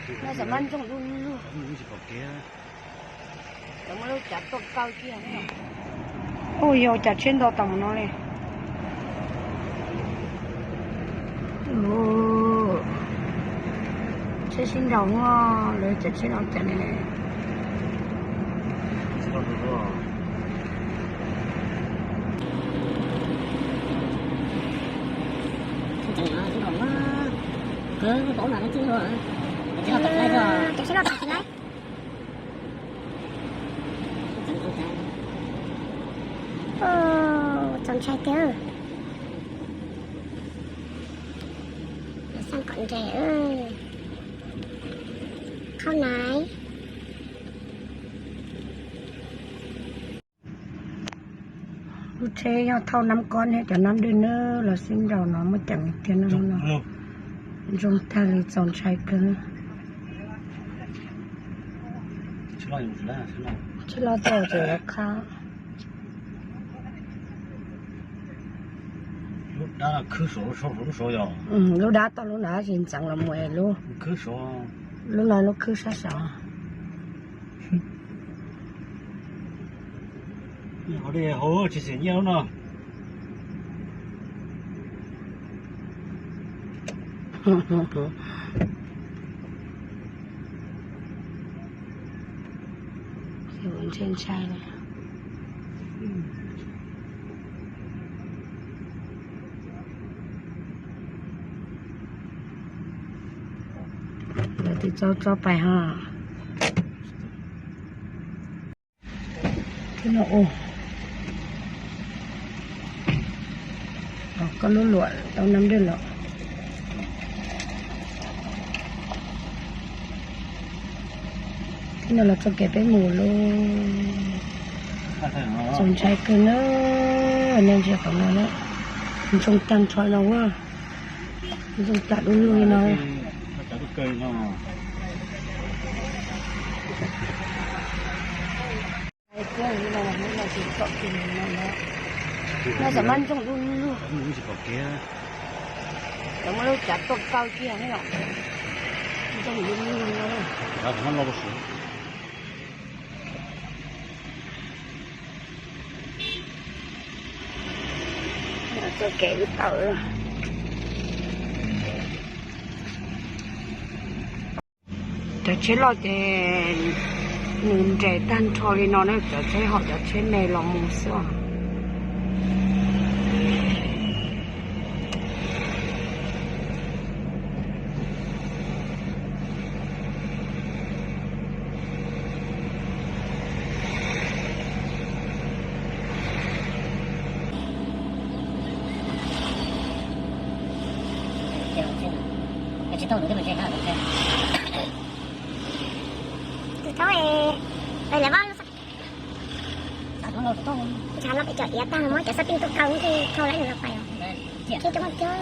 No xam maj ntsoog du lug. Ua yog cas tsheb nto tau mus no li. Tsheb sib nraus, lawv cov tsheb no cas ne. Txaus ntshai kawg. Xaj kom nres, qhov nais. Lub tsheb yog thauj nab kob thiab cov nab dwj na, los sib nraus no muaj ceem tiag no. Zoo tag li, txaus ntshai kawg. Tsheb loj txog tseem yuav qab. Lub dab toj lub na tsis ntxeev los mus es lub, lub no lub khwb sab saud. Tsis xim nyiaj lub no. Ntshai ntshai. Lawv twb tso tso pais ho. Thib no ua, koj lub luam tau nab dwj los. Thib no los txoj kev peb mus lauj. Txaus ntshai kawg na, nej ntsia qhov no na, ntsoog tag nrho no a, ntsoog tas du lug li no. No xam maj ntsoog du lug, lawv muaj lub cav tuaj kaw kiag, ntsoog du lug no. Txoj kev wb tawm. Cov tsheb loj ces nws nres tag nrho li no na, cov tsheb hauv cov tsheb me los mus xwb os. Tus thaub, lawv vaj, ntshav no peb cov iav tag no muab cov xab pij tuaj kaw, thauj lawv los pais. Khib coob tiag.